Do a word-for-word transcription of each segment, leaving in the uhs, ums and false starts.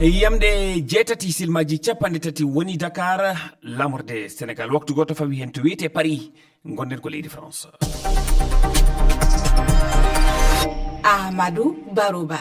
Yamɗe jeetati, silmaji capanɗe tati woni Dakar, lamorde Sénégal. Waktu gooto fawi heen to wiyetee Paris. Ngonɗen ko leydi France. Amadou Barouba.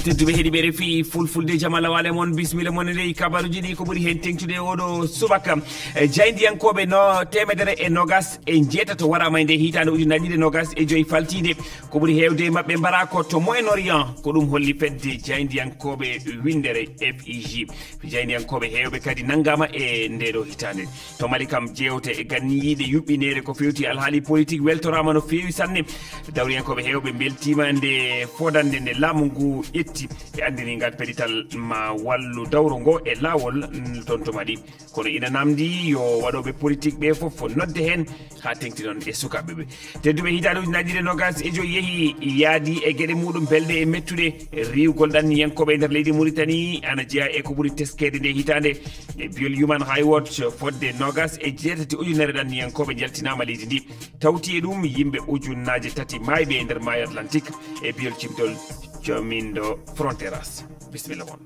Tedduɓe heɗiiɓe R F I Fulfulde, jam Allah waale mon, bisimilla mon e ley kabaruuji ɗi ko ɓuri heen teeŋtude e oɗo subaka. E, jaayndiyankooɓe no teemedere e noogas e njeetato waraama e nde hitaande ujunnaji ɗiɗi e noogas e joyi faltiinde. Ko ɓuri heewde e maɓɓe mbaraa ko to Moyen-Orient. Ko ɗum holli fedde jaayndiyankooɓe winndere F I J. Jaayndiyankooɓe heewɓe kadi nanngaama e ndee ɗoo hitaande. To Mali kam, jeewte e ganniyiiɗe yuɓɓineede ko feewti alhaali politik weltoraama no feewi sanne. Dawriyankooɓe heewɓe mbeltiima nde fodannde nde laamu ngu ƴetti. Ɓe anndini ngal pellital ma wallu dawro ngo e laawol, mm, toon to Mali. Kono ina namndi yo waɗooɓe politik ɓe fof nodde heen haa teeŋti noon e sukaaɓe ɓe. Tedduɓe, hitaande ujunnaji ɗiɗi e noogas e joyi yehi, yaadi e geɗe muuɗum belɗe e mettuɗe riiwgol ɗanniyankooɓe e nder leydi Mauritanie ana jeyaa e ko ɓuri teskeede nde hitaande. E biyol Human Rights Watch, fodde noogas e jeetati ujunere ɗanniyankooɓe njaltinaama leydi ndi. Tawti e ɗum yimɓe ujunnaaje tati maayɓe e nder maayo Atlantique e biyol cimtol Caminho Fronteiras. Bisimilla mon.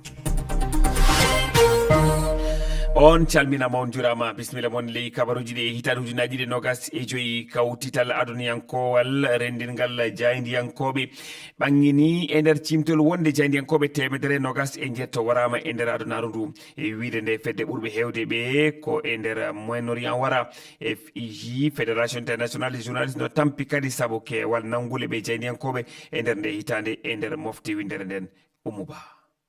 On calminaama, on njuuraama. Bisimilla mon ley kabaruuji ɗi e hitaande ujunnaji ɗiɗi e noogas e joyi. Kawtital aduniyankowal renndingal jaayndiyankooɓe ɓanngini e nder cimtol wonde jaayndiyankooɓe teemedere noogas e njeetto waraama e nder adunaaru ndu. E wiyde nde fedde ɓurɓe heewde ɓe ko e nder Moyen-Orient wara. F I J, Fédération Internationale des Journalistes, no tampi kadi sabu keewal nanngule ɓe jaayndiyankooɓe e nder nde hitaande e nder mofte winndere nden. Ummu Ba.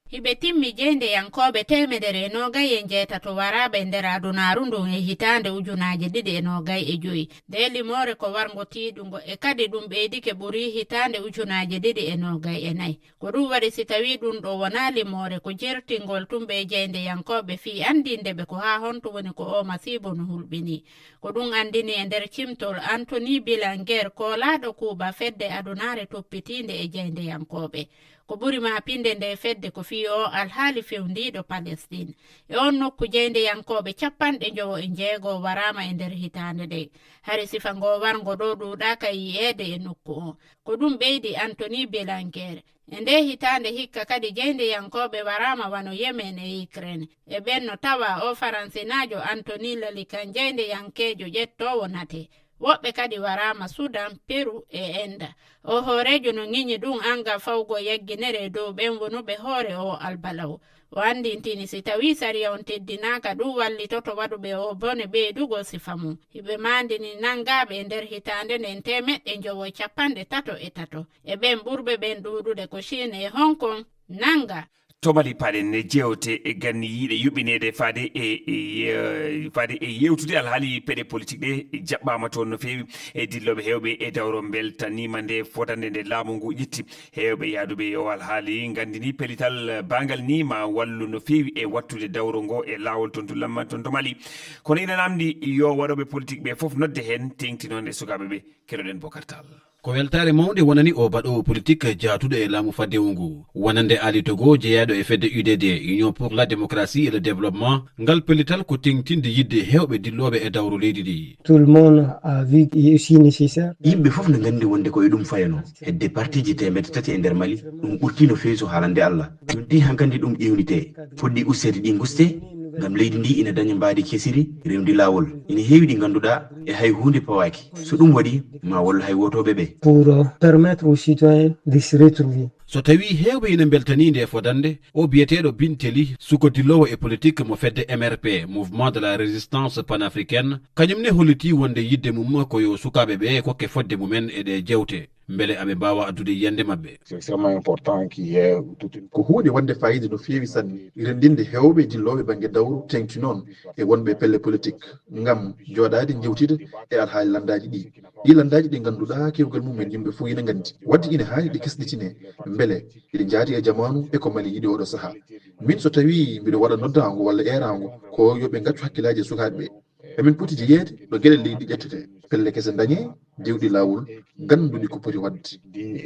Hiɓe timmi jaayndiyankooɓe teemedere e noogay e njeetato waraaɓe e nder adunaaru ndun e hitaande ujunaaje ɗiɗi e noogay e joyi. Nde limoore ko warngo tiiɗungo e kadi ɗum ɓeydike ɓuri hitaande ujunaaje ɗiɗi e noogay e nayi. Ko ɗum waɗi si tawii ɗum ɗo wonaa limoore, ko jertingol tun ɓe jaayndiyankooɓe fii anndinde ɓe ko haa honto woni ko oo masiibo no hulɓinii. Ko ɗum anndini e nder cimtol Anthony Belanger, koolaaɗo kuuba fedde adunaare toppitiinde e jaayndiyankooɓe. Ko ɓuri maapinde nde fedde ko fii oo alhaali fewndiiɗo Palestine. E on nokku jaayndiyankooɓe capanɗe njowo e njeego waraama e nder hitaande nde. Hari sifa ngoo warngo ɗoo ɗuuɗaaka yi'eede e nokku oo. Ko ɗum ɓeydi Anthony Belanger. E ndee hitaande hikka kadi jaayndiyankooɓe waraama wano Yemen e Ukraine. E ɓen no tawaa oo Faransinaajo Anthony Lalikan, jaayndiyankeejo ƴettoowo nate. Woɓɓe kadi waraama Sudan, Peru e Inde. Oo hooreejo no ŋiñi ɗum anngal fawgo yagginere e dow ɓen wonuɓe hoore oo albalaw. O anndintini si tawii sariya on teddinaaka, ɗum wallitoto waɗuɓe oo bone ɓeydugol sifa mum. Hiɓe maandini nanngaaɓe e nder hitaande nden teemeɗɗe njowo e capanɗe tato e tato. E ɓen ɓurɓe ɓen ɗuuɗude ko Chine e Hong Kong nannga. To Mali paɗen, jeewte e ganniyiiɗe yuɓɓineede faade e, e, ye-, faade e yewtude alhaali peɗe politik ɗe jaɓɓaama toon no feewi. E dillooɓe heewɓe e dawro mbeltaniima nde fodannde nde laamu ngu ƴetti. Heewɓe yahduɓe e oo alhaali nganndini pellital baangal ni ma wallu no feewi e wattude dawro ngo e laawol toon to Lamma, toon to Mali. Kono ina namndi yo waɗooɓe politik ɓe fof nodde heen, teeŋti noon e sukaaɓe ɓe. Keɗoɗen Bokar Tall. Ko weltaare mawnde wonani oo baɗoowo politik jaatuɗo e laamu faddewu ngu. Wonande Aali Togo, jeyaaɗo e fedde U D D, Union pour la Démocratie et le Développement, ngal pellital ko teeŋtinde yiɗde heewɓe dillooɓe e dawro leydi ndi. Tout le monde a vu que c'est nécessaire. Yimɓe fof no nganndi wonde ko e ɗum fayanoo. Hedde partiiji teemedde tati e nder Mali, ɗum ɓurtii no feewi so haalande Allah. Yontii hankandi ɗum ƴeewnitee. Fodde usteede ɗi nguste, ngam leydi ndi ina daña mbaadi kesiri, rewndi laawol. Ina heewi ɗi ngannduɗaa e hay huunde pawaaki. So ɗum waɗi, ma wallu hay wootooɓe ɓe. Pour, euh, permettre aux citoyens de se retrouver. So tawii heewɓe ina mbeltanii nde fodannde, o biyeteeɗo Binteli, suko dilloowo e politik mo fedde M R P, Mouvement de la Résistance Panafricaine, kañum ne hollitii wonde yiɗde mum ko yo sukaaɓe ɓe kokke fodde mumen e ɗee jeewte. Mbele aɓe mbaawa addude yiyannde maɓɓe. C'est extrêmement important qu'il y ait toute une... Ko huunde wonde faayiida no feewi sanne, renndinde heewɓe dillooɓe bannge dawro, teeŋti noon e wonɓe pelle politik, ngam jooɗaade njeewtida e alhaali lanndaaji ɗi. Ɗi lanndaaji ɗi ngannduɗaa keewgal mumen yimɓe fof ina nganndi. Waɗde ina haani ɗi kesɗitinee, mbele ɗi njaadi e jamaanu e ko Mali yiɗi oɗo sahaa. Min so tawii mbiɗo waɗa noddaango walla eeraango, ko yo ɓe ngaccu hakkillaaji e sukaaɓe ɓe. Emin poti jeyeede ɗo geɗe leydi ƴettete, pelle kese ndañee, dewɗi laawol, ngannduɗi ko poti waɗde.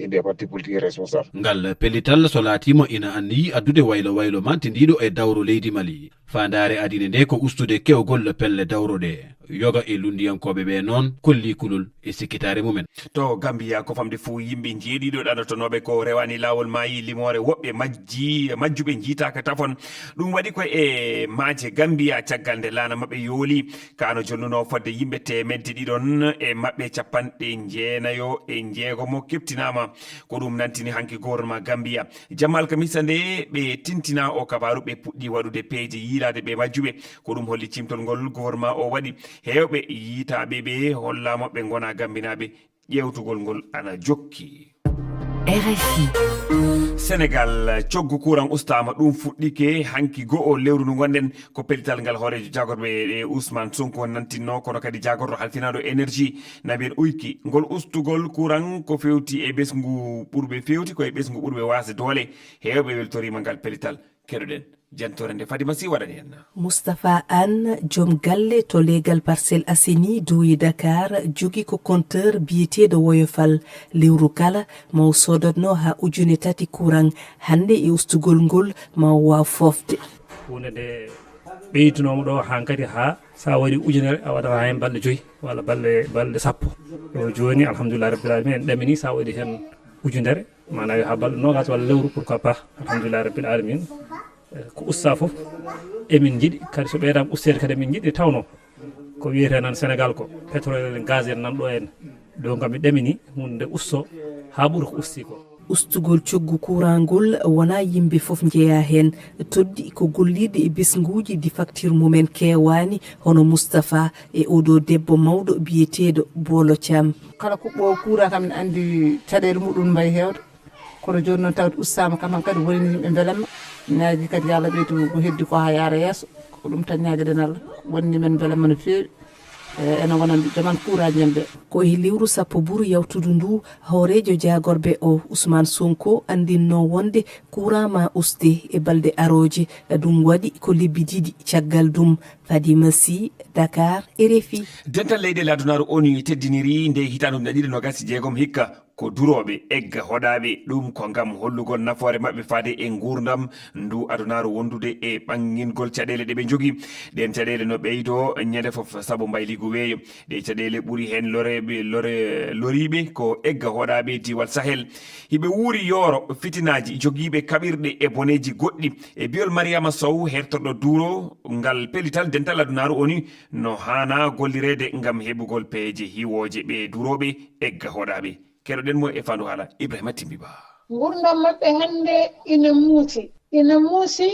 Des partis politiques responsables. Ngal pellital so laatiima ina anniyi addude waylo waylo mantindiiɗo e dawro leydi Mali. Faandaare adine nde ko ustude kewgol pelle dawro ɗe. Yoga e lunndiyankooɓe ɓee noon kollii kulol e sikkitaare mumen. To Gambiya, ko famde fuu yimɓe njeeɗiɗo ɗaɗotonooɓe ko rewani laawol maayi limoore woɓɓe majji majjuɓe njiitaaka tafon. Ɗum waɗi ko e maaje Gambiya caggal nde laana maɓɓe yooli. Ka no jonnunoo fodde yimɓe teemedde ɗiɗon e maɓɓe capanɗe njeenayo e njeegomo keɓtinaama. Ko ɗum nantini hanki gouvernement Gambiya. Jamma alkamisa nde ɓe tintina o kabaaru, ɓe puɗɗi waɗude peeje yiilaade ɓe majjuɓe. Ko ɗum holli cimtol ngol gouvernement o waɗi. Heewɓe yiitaaɓe ɓe hollaama ɓe ngona Gambinaaɓe. Ƴeewtugol ngol ana jokki. R F I. Senegal, coggu kuran ustaama. Ɗum fuɗɗike hanki go'o lewru ndu ngonɗen. Ko pellital ngal hooreejo jaagorɓe e Ousmane Sonko nantinno, kono kadi jaagorɗo halfinaaɗo énergie Nabil Uyki. Ngol ustugol kuran ko fewti e ɓesngu ɓurɓe fewti ko e ɓesngu ɓurɓe waasde doole. Heewɓe weltoriima ngal pellital. Keɗoɗen jantoore nde Fadima Sy waɗani en. Moustapha Anne, joom galle to leegal Parcelles Assainies, duuyi Dakar, jogii ko compteur biyeteeɗo woyofal. Lewru kala, ma o soodotno haa ujune tati kuran. Hannde e ustugol ngol, ma o waaw foofde. Huunde nde ɓeydunooma ɗo hankadi haa so a waɗi ujunere a waɗata heen balɗe joyi walla balɗe balɗe sappo. Ɗo jooni alhamdulillahi rabbil alamin en ɗamini so a waɗi heen ujunere, maanaam yo haa balɗe noogaas walla lewru, pourquoi pas. Alhamdulillahi rabbil alamin. Eh, ko usta fof emin njiɗi kadi so ɓeydaama usteede kadi emin njiɗi tawno ko wiyetee nan Sénégal ko pétrole en gaz en nan ɗo en. Ɗo kam mi ɗamini huunde nde usto haa ɓuri ko usti ko. Ustugol coggu kuran ngol wonaa yimɓe fof njeyaa heen. Toddi ko golliiɓe e besnguuji ɗi facture mumen keewaani, hono Moustapha e ooɗoo debbo mawɗo biyeteeɗo Boolo Caam. Kala kuɓɓoowo kuran kam ina anndi caɗeele muɗum mbay heewde. Kono jooni noon tawde ustaama kam han kadi wonani yimɓe mbelamma. Ñaagii kadi yo Allah ɓeydu ko heddi ko haa yaara yeeso. Ko ɗum tan ñaagiɗen Allah. Wonani men mbelamma no feewi. E ene wonande joman kuuraaji en ɓe. Ko e lewru sappo ɓuru yawtudu ndu, hooreejo jaagorɓe o, Ousmane Sonko, anndinnoo wonde kuuran ma uste e balɗe arooje. Ɗum waɗi ko lebbi ɗiɗi caggal ɗum. Fadima Sy, Dakar, R F I. Dental leyɗeele adunaaru O N U teddiniri nde hitaande ujunere ɗiɗi e noogaas e jeegom hikka ko durooɓe, egga hoɗaaɓe. Ɗum ko ngam hollugol nafoore maɓɓe faade e nguurndam ndu adunaaru wondude e ɓangingol caɗeele ɗe ɓe njogii. Ɗeen caɗeele no ɓeydoo ñande fof sabu mbayliigu weeyo. Ɗee caɗeele ɓuri heen loreeɓe, lore-, loriiɓe ko egga hoɗaaɓe diiwal Sahel. Hiɓe wuuri yooro, fitinaaji, jogiiɓe kaɓirɗe e boneeji goɗɗi. E biyol Mariama Sow, hertorɗo duro ngal pellital dental adunaaru O N U, no haanaa gollireede ngam heɓugol peeje hiwooje ɓee durooɓe, egga hoɗaaɓe. Keɗoɗen mo e faandu haala Ibrahima Timbi Ba. Ngurdam maɓɓe hannde ina muusi, ina muusi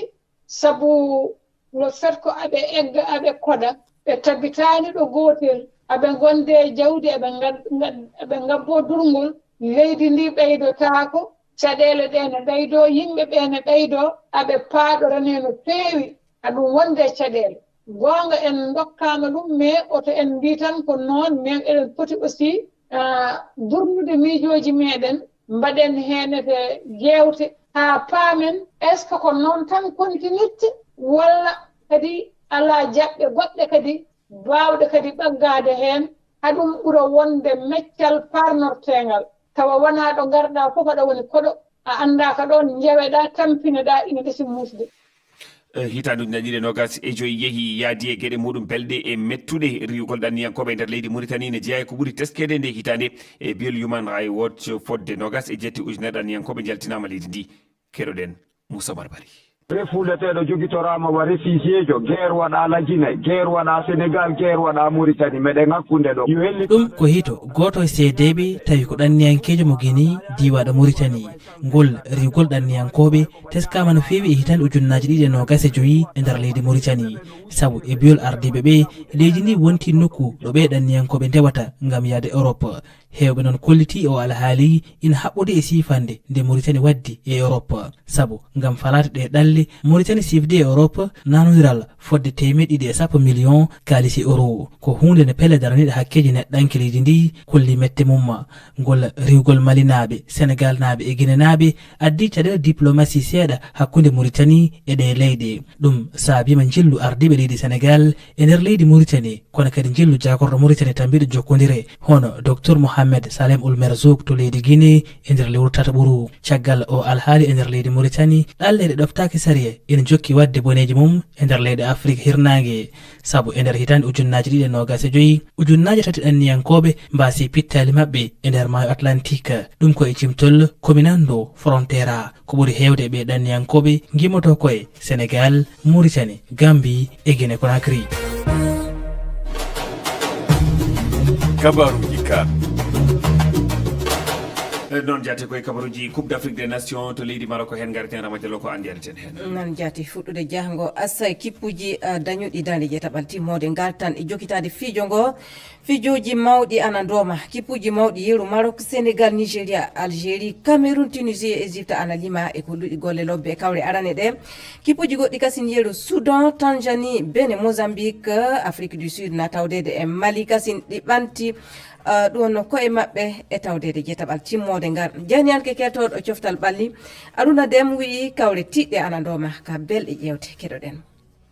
sabu le fait que aɓe egga, aɓe koɗa, ɓe tabitaani ɗo gootel, aɓe ngonde e jawdi, aɓe ngad-, ngad-, aɓe ngabboo durngol, leydi ndi ɓeydotaako, caɗeele ɗe ne ɓeydoo, yimɓe ɓe ne ɓeydoo, aɓe paaɗorane no feewi, aɗum wonde e caɗeele. Goonga en ndokkaama ɗum, mais oto en mbii tan ko noon, mais eɗen poti aussi, ah, durnude miijooji meeɗen, mbaɗen heen ete jeewte haa paamen, est-ce que ko noon tan kontinirte, walla kadi alaa jaɓɓe goɗɗe kadi baawɗe kadi ɓaggaade heen, haa ɗum ɓura wonde meccal paarnorteengal, tawa wonaa ɗo ngarɗaa fof aɗa woni koɗo, a anndaa ka ɗoon njeweɗaa, tampinoɗaa, ina ɗesi muusde. Eh, hitaande ujunere ɗiɗi e noogaas e joyi yehi, yaadi e geɗe muɗum belɗe e mettuɗe. Riyugol ɗanniyankooɓe e nder leydi Muritani ne jeyaa e ko ɓuri teskeede nde hitaande. E biyol Human Rights Watch, fodde noogaas e jetti ujunere ɗanniyankooɓe njaltinaama leydi ndi. Keɗoɗen Moussa Barbari. Refuuleteeɗo jogitoraama wa refiisiyeejo, geer waɗaa Lajine, geer waɗaa Senegaal, geer waɗaa Muritani. Meɗen hakkunde ɗo. Yo helli. Ɗum ko hito gooto e seedeeɓe tawi ko ɗanniyankeejo mo Gini, diiwaaɗo Muritani. Ngol riyugol ɗanniyankooɓe teskaama no feewi e hitaande ujunnaaji ɗiɗi e noogaas e joyi e nder leydi Muritani. Sabu e biyol ardiiɓe ɓe, leydi ndi wontii nokku ɗo ɓee ɗanniyankooɓe ndewata ngam yahde Europe. Heewɓe noon kollitii oo alhaali ina haɓɓodii e siifannde nde Muritani waɗdi e Europe. Sabu ngam falaade ɗee ɗalle, Muritani siifdii e Europe naanondiral fotde teemeɗɗe ɗiɗi e sappo miliyoŋ kaalisi euro. Ko huunde nde pelle daraniiɗe hakkeeji neɗɗanke leydi ndii kolli mette mum. Ngol riyugol Malinaaɓe, Senegaalnaaɓe e Ginenaaɓe addii caɗeele diplomasi seeɗa hakkunde Muritani e ɗee leyɗe. Ɗum saabiima njillu ardiiɓe leydi Senegaal e nder leydi Muritani, kono kadi njillu jaagorɗo Muritani tambiiɗo jokkondire, hono Doktor Mohamed Ahmed Salem Ould Merzouk to leydi Guinée e nder lewru tataɓuru. Caggal o alhaali e nder leydi Mauritanie, ɗalleeɗe ɗoftaaki sariya ina jokki waɗde boneeji mum e nder leyɗe Afrik hirnaange. Sabu e nder hitaande ujunnaaji ɗiɗi e noogaas e joyi, ujunnaaje tati ɗanniyankooɓe mbaasi pittaali maɓɓe e nder maayo Atlantique. Ɗum ko e cimtol Kominando Frontera. Ko ɓuri heewde e ɓee ɗanniyankooɓe ngimmoto ko e Senegal, Mauritanie, Gambie e Guinée Conakry. Kabaruji ka. Noon jaati koye kabaruji Coupe d'Afrique des Nations to leydi Maroc, heen ngarten Rama Diallo, ko an jareten heen. Noon jaati, fuɗɗude jahango asa kippuji, ah, dañuɗi daande jeetaɓal timmoode ngaltan e jokitaade fijo ngo. Fijooji mawɗi ana ndooma. Kippuji mawɗi yeru Maroc, Senegal, Nigeria, Algérie, Cameroun, Tunisie, Égypte ana lima e ko luɗi golle lobbe e kawre arane ɗe. Kippuji goɗɗi kasin yeru Soudan, Tanzanie, Benin, Mozambique, Afrique du Sud na tawdeede e Mali kasin ɗi ɓanti, ah, ɗum no koye maɓɓe e tawdeede jeetaɓal timmoode ngal. Janiyanke keltooɗo coftal ɓalli, Aruna Dem wi'i kawre tiɗɗe ana ndooma ka belɗe ƴeewte. Keɗoɗen.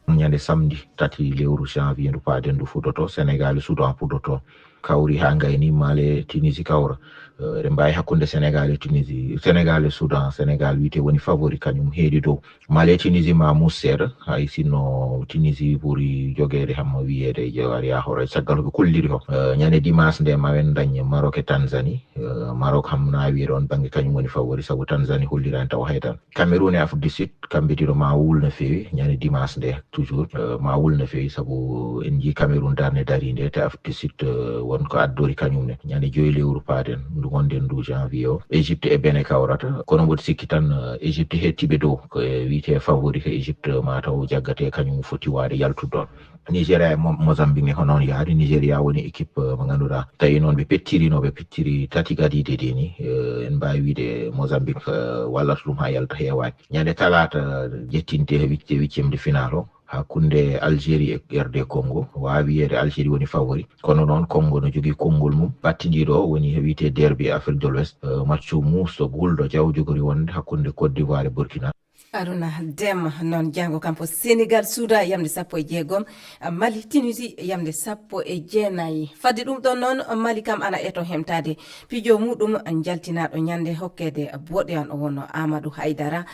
Ñande samedi tati lewru janvier ndu paaden ndu fuɗɗoto, Senegal e Soudan puɗɗoto. Kawri haa ngayni Mali e Tunisie kawra. Eh, eɗen mbaawi hakkunde Senegal e Tunisie, Senegal e Soudan, Senegal wiyte woni favori kañum heedi dow. Mali e Tunisie ma mus seeɗa, hay sinno Tunisie ɓuri jogeede hamma wiyeede e jewar yahora caggal ko ɓe kolliri ho. Eh, ñande dimanche nde ma wen dañ Maroc e Tanzanie. Eh, Maroc ham na wiyeede on bannge kañum woni favori sabu Tanzanie hollirani taw haytan. Cameroun e Afrique du Sud, kamɓe ɗiɗo ma wul no feewi, ñande dimanche nde toujours, eh, ma wul no feewi, sabu en njii Cameroun darnde darinde, te Afrique du Sud, eh, won ko addori kañum ne. Ñande joyi lewru paaden, ndu gonɗen ndu janvier o, Égypte e Benin kawrata, kono mboɗo sikki tan, eh, Égypte hetti ɓe dow, ko e wiyte favori ko Égypte ma taw jaggate kañum foti waade yaltude ɗon. Nigeria e Mo-, Mozambique ne ko noon yaadi. Nigeria woni équipe, eh, mo ngannduɗaa tawi noon ɓe pettirino, ɓe pettiri tati gadiide de ni. Eh, en mbaawi wiide Mozambique, eh, wallata ɗum haa yalta heewaani. Ñande talaata jettinte wicce, huitième de finale o, hakkunde Algérie e R D Congo. Waawi wiyeede Algérie woni favori. Kono noon Congo no jogii konngol mum battindiiɗo o, woni he wiyte derby Afrique de l'Ouest. Eh, match o muusɗo, gulɗo, jaw jogori wonde hakkunde Côte d'Ivoire e Burkina. Aruna Dem noon janngo kam ko Senegal, Soudan yamde sappo e jeegom, Mali, Tunisie yamde sappo e jeenayi. Fadde ɗum ɗon noon, Mali kam ana eto hemtaade pijo muɗum jaltinaaɗo ñande hokkeede boɗewan o wonno Amadou Haydara.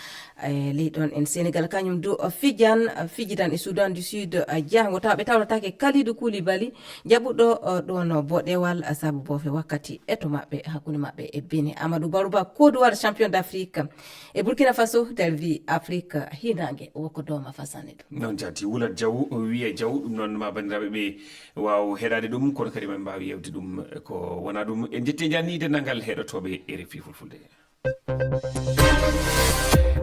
E ley ɗon en Senegal kañum du o fijan, fijidan e Soudan du Sud, jahango tawa ɓe tawlataake Kalidou Koulibaly, jaɓuɗo, o, ɗon boɗewal sabu boofe wakkati eto maɓɓe, hakkunde maɓɓe e Benin. Amadou Barouba, Côte d'Ivoire champion d'Afrique. E Burkina Faso, Delvi Afrique, hinaange, woko dooma fasani ɗum. Noon jaati, Wulat Jaw, Wiya Jaw, ɗum noon ma banndiraaɓe ɓe waaw heɗaade ɗum, kono kadi ma mbaawi yewde ɗum ko wona ɗum. En njetti e jannii denndangal heɗotooɓe R F I Fulfulde.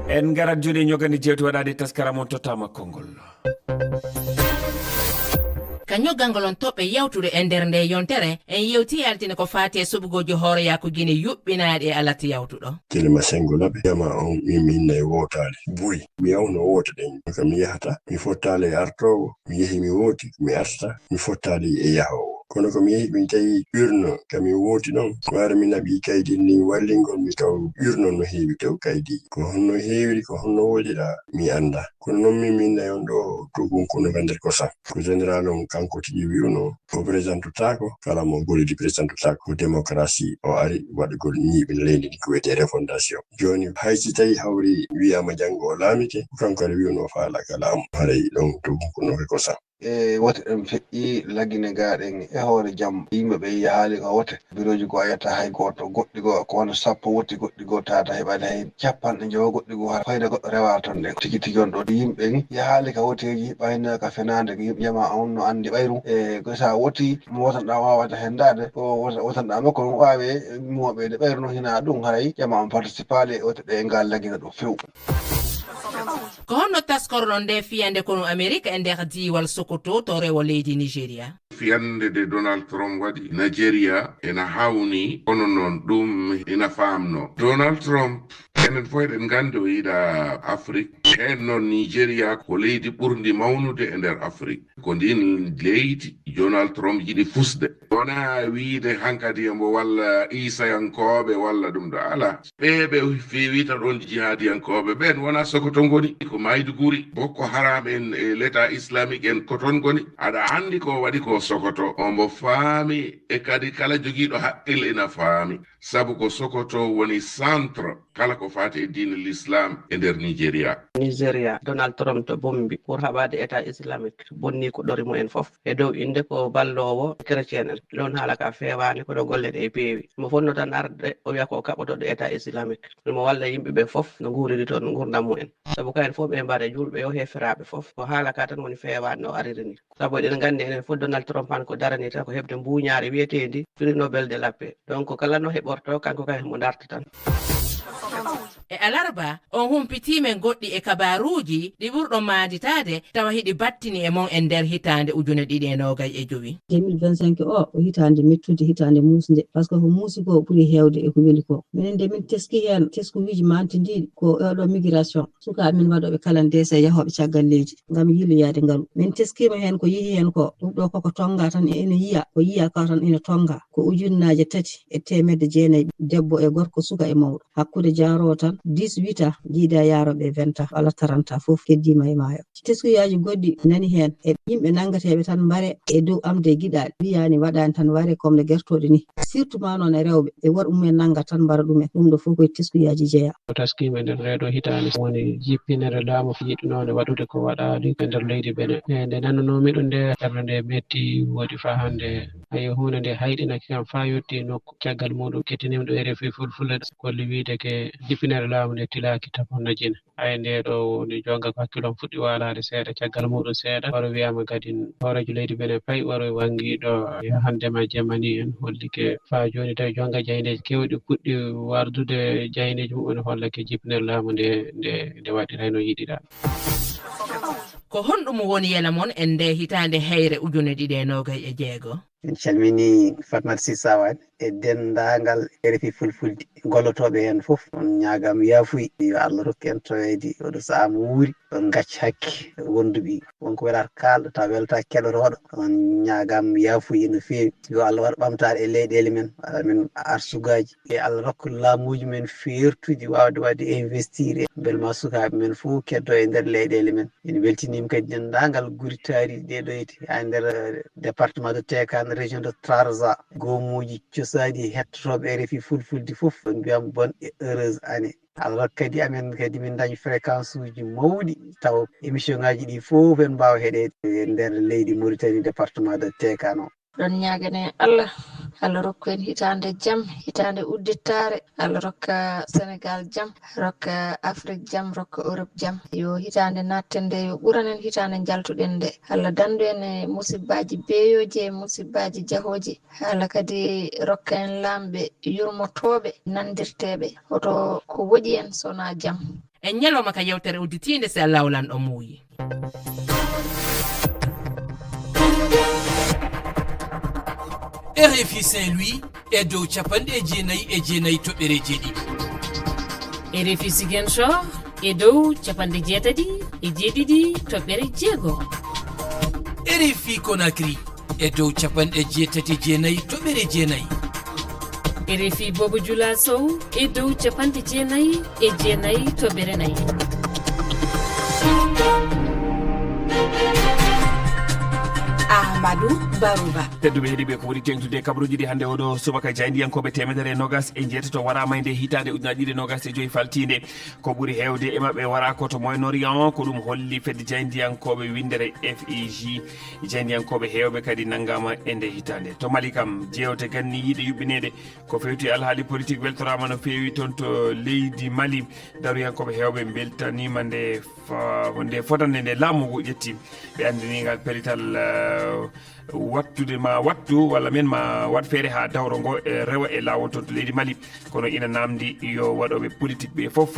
En ngarat jooni e ñogande jeewte waɗaade taskara mon tottaama konngol. Ka ñoggangol on toɓɓe yawtuɗo e nder nde yontere, en yewti e altine ko faati e soɓugooji hooreyaaku Gine yuɓɓinaaɗi e alat yawtuɗo. Kelima sengo laɓe, jama on mi minna e wootaali. Buy, mi yawno woote ɗen. Ka mi yahata, mi fottaali e artoowo, mi yehi mi wooti, mi artata, mi fottaali e yahoowo. Kono ko mi yehi mi tawi urne, ka mi wooti non, ko ara mi naɓi kaydi ni wallingol mi taw urne no heewi tew kaydi. Ko honno heewiri, ko honno woɗira, mi annda. Kono non min, min nayon ɗo to Gunkuno ka nder Kosan. Ko général on kanko tigi wi'uno, o présentotaako, kala mo golidi présentotaako. Ko démocratie o ari waɗugol ñiiɓina leydi ndi ko wiyetee refondation. Jooni hay si tawi hawri wi'ama janngo o laamike, ko kanko ari wi'uno faala ka laamu. Haray ɗon to Gunkuno ka Kosan. E wote ɗen feƴƴi Lagine ga ɗen e hoore jam. Yimɓe ɓe yahaali ka wote. Birooji goo a yetta hay gooto. Goɗɗi goo ko wona sappo woti, goɗɗi goo tata heɓani hay capanɗe njowo, goɗɗi goo hara fayda goɗɗo rewa ton ɗen. Tigi tigi on ɗo yimɓe ni yahaali ka woteeji, ɓayna ka fenaande ko yimɓe jama on no anndi ɓayru. E ko sa woti mo wotanɗa wawata hendaade, ko wota-, wotanɗa makko no waawe mooɓeede ɓayru no hina ɗum haray jama on participaali e wote ɗe ngal Lagine ɗo few. Ko honno taskoroɗon nde fiyande konu Amerik e nder diiwal Sokoto to rewo leydi Nigeria? Fiyande nde Donald Trump waɗi Nigeria ena hawni, kono noon ɗum ina faamno. Donald Trump, enen fof eɗen nganndi o yiɗa Afrik. Heen noon Nigeria ko leydi ɓurndi mawnude e nder Afrik. Ko ndiin leydi Donald Trump yiɗi fusde. Wonaa wiyde hankadi mbo walla Iisayankooɓe walla ɗum ɗo, alaa. Ɓee ɓe feewita ɗoon jihaadiyankooɓe ɓeen wonaa Sokoto ngoni, ko Maiduguri, Boko Haram en e l'État islamique en ko toon ngoni. Aɗa anndi ko waɗi ko Sokoto, omo faami, e kadi kala jogiiɗo haqqille ina faami, sabu ko Sokoto woni centre kala ko faati e diine l'islam e nder Nigeria. Nigeria, Donald Trump to bombi pour haɓaade État islamique, bonni ko ɗori mumen fof. E dow innde ko balloowo chrétien en. Ɗoon haala ka feewaani, kono golle ɗe peewi. Mo fotno tan arde, o wiya ko kaɓotooɗo État islamique. Mo walla yimɓe ɓe fof no nguuriri toon nguurndam mumen. Sabu kayen fof ɓe mbaɗa juulɓe yo heferaaɓe fof. Ko haala ka tan woni feewaani no ariri ni. Sabu eɗen nganndi enen fof Donald Trump han ko darani tan ko heɓde mbuuñaari wiyeteendi Prix Nobel de la Paix. Donc kala no heɓorto, kanko kay mo darta tan. E alarba, on humpitii men goɗɗi e kabaaruuji ɗi ɓurɗo maanditaade tawa hiɗi battini e mon e nder hitaande ujune ɗiɗi e noogay e jowi. deux mille vingt-cinq o, ko hitaande mettude, hitaande muusnde, par ce que ko muusi ko ɓuri heewde e ko weli ko. Minen de min teski heen teskuuji maantindiiɗi ko oɗo migration, sukaaɓe men waɗooɓe kalandese e yahooɓe caggal leydi ngam yiiloyaade ngalu. Min teskiima heen ko yehi heen ko, ɗum ɗo koko tonnga tan ene yiya, ko yiya ka tan ene tonnga. Ko ujunnaaje tati e teemedde jeenayi, debbo e gorko, suka e mawɗo. Hakkunde jaaroowo tan dix-huit ans, jiida yaarooɓe e vingt ans walla trente ans fof keddiima e maayo. Teskuyaaji goɗɗi nani heen e yimɓe nanngateeɓe tan mbare e dow amde giɗaaɗe, wiyaani waɗaani tan ware comme no gertooɗe ni. Surtout ma noon e rewɓe, e worɓe mumen nannga tan mbara ɗumen. Ɗum ɗo fof koye teskuyaaji jeyaa. Ko taskiima e nder ndee ɗoo hitaande woni jippinere laamu yiɗunoo nde waɗude ko waɗaali e nder leydi Benin. E nde nanunoomi ɗum nde, ɓernde nde metti, woodi faa hannde. Ayo, huunde nde hayɗinake kam faa yottii nokku. Caggal muuɗum kettiniimi ɗo R F I Fulfulde, kolli wiyde ke jippinere laamu nde tilaaki tampon no jina. Hay ndee ɗoo woni joonga ko hakkillo am fuɗɗi waalaade seeɗa. Caggal muuɗum seeɗa, waro wiyaama kadi hooreejo leydi Benin payi, waro wanngi ɗo. Hannde ma jamani en hollike faa jooni tawi joonga jayndeeji keewɗi puɗɗi wardude jayndeeji mumen, hollake jippinere laamu nde, nde, nde waɗiray no yiɗiraa. Ko honɗum woni yela mon e ndee hitaande heyre ujune ɗiɗi e noogay e jeego? En calminii Fatmata Sissawaani e denndaangal R F I Fulfulde, gollotooɓe heen fof. On ñaagaama yaafuya, yo Allah rokku en toyeede oɗo sahaa mo wuuri, on ngacca hakke wonduɓe. Won ko welaata kaalɗo tawa weltaaki keɗotooɗo. On ñaagaama yaafuya no feewi. Yo Allah waɗ ɓamtaare e leyɗeele men, amin arsugaaji. E Allah rokka laamuuji men feertuɗi waawde waɗde investir e mbele ma sukaaɓe men fof keddo e nder leyɗeele men. En mbeltiniima kadi denndaangal guri taariiɗi ɗee ɗoo hitaande haa e nder département de Teekaan, région de Trarza. Goomuuji cosaaɗi heɗotooɓe R F I Fulfulde fof, on mbiyaama bonne et heureuse année. Allah rokka kadi amen kadi min ndaña fréquence uji mawɗi, tawa émission ngaaji ɗii fof en mbaawa heɗeede e nder leydi Mauritanie, département de Teekaan o. Ɗon ñaagane Allah, Allah rokku en hitaande jam, hitaande uddittaare. Allah rokka Senegaal jam, rokka Afrik jam, rokka Europe jam. Yo hitaande natten nde, yo ɓuranen hitaande njaltuɗen nde. Allah danndu en e musibbaaji beeyooji e musibbaaji jahooji. Allah kadi rokka en laamɓe yurmotooɓe, nanndirteeɓe. Hoto ko woƴi en so wonaa jam. En ñalawma ka yewtere udditiinde, si Allaahu Lanɗo muuyi. R F I Saint-Louis e dow capanɗe jeenayi e jeenayi toɓɓere jeeɗiɗi. R F I Ziguinchor e dow capanɗe jeetati e jeeɗiɗi toɓɓere jeego. R F I Conakry e dow capanɗe jeetati e jeenayi toɓɓere jeenayi. R F I Bobo Jula Sow e dow capanɗe jeenayi e jeenayi toɓɓere nayi. Ahmadou Barouba. Tedduɓe heɗiiɓe, ko ɓuri teeŋtude e kabaruuji ɗi hannde oɗo subaka, jaayndiyankooɓe teemedere e noogas e njeetato waraama e nde hitaande ujunaaji ɗiɗi e noogas e joy faltiinde. Ko ɓuri heewde e maɓɓe waraa ko to Moyen-Orient, ko ɗum holli fedde jaayndiyankooɓe winndere F I J. Jaayndiyankooɓe heewɓe kadi nanngaama e nde hitaande. To Mali kam, jeewte ganniyiiɗe yuɓɓineede ko feewti alhaali politik weltoraama no feewi toon to leydi Mali. Daruyankooɓe heewɓe mbeltaniima nde fa-, nde fotande nde laamu ngu ƴetti. Ɓe anndini ngal pellital, eh, wattude ma wattu walla men ma waɗ feere haa dawro ngo, eh, rewa e laawol toon to leydi Mali. Kono ina naamndi yo waɗooɓe politik ɓe fof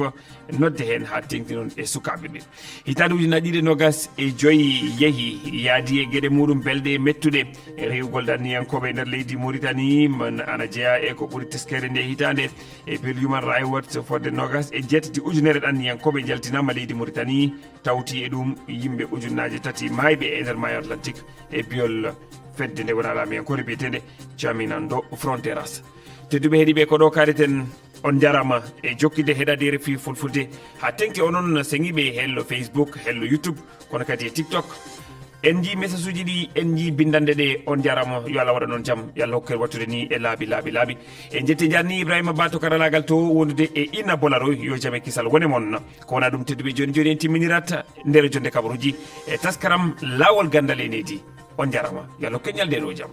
nodde heen haa teeŋti noon e sukaaɓe ɓe. Hitaande ujunaaji ɗiɗi e noogas e joy yehi, yaadi e geɗe muuɗum belɗe e mettuɗe. E rewugol ɗanniyankooɓe e nder leydi Mauritanie, man ana jeyaa e ko ɓuri teskere nde hitaande. E Peel Human Rights Watch, fodde noogas e jeetati ujunere ɗanniyankooɓe njaltinaama leydi Mauritanie, tawti e ɗum yimɓe ujunnaaje tati maayɓe e nder maayo Atlantique e biyol fedde nde wonaa laamiyankoore biyeteende Caminando Fronteras. Tedduɓe heɗiiɓe, ko ɗo kaareten. On njaaraama e jokkidde heɗaade R F I Fulfulde. Haa teeŋti onon seŋiiɓe e hello Facebook, hello YouTube, kono kadi e TikTok. En njii message uji ɗi, en njii bindande ɗe. On njaaraama, yo Allah waɗan on jam, yo Allah hokku en wattude ni e laabi laabi laabi. En njetti njarni Ibrahima Ba to karalaagal to, wondude e Ina Bolaro, yo jam e kisal wone mon. Ko wona ɗum, tedduɓe, jooni jooni en timminirat nder jonde kabaruuji e taskaram Laawol Ganndal e Needi. On njaaraama, yo Allah hokku en ñalnde e jam.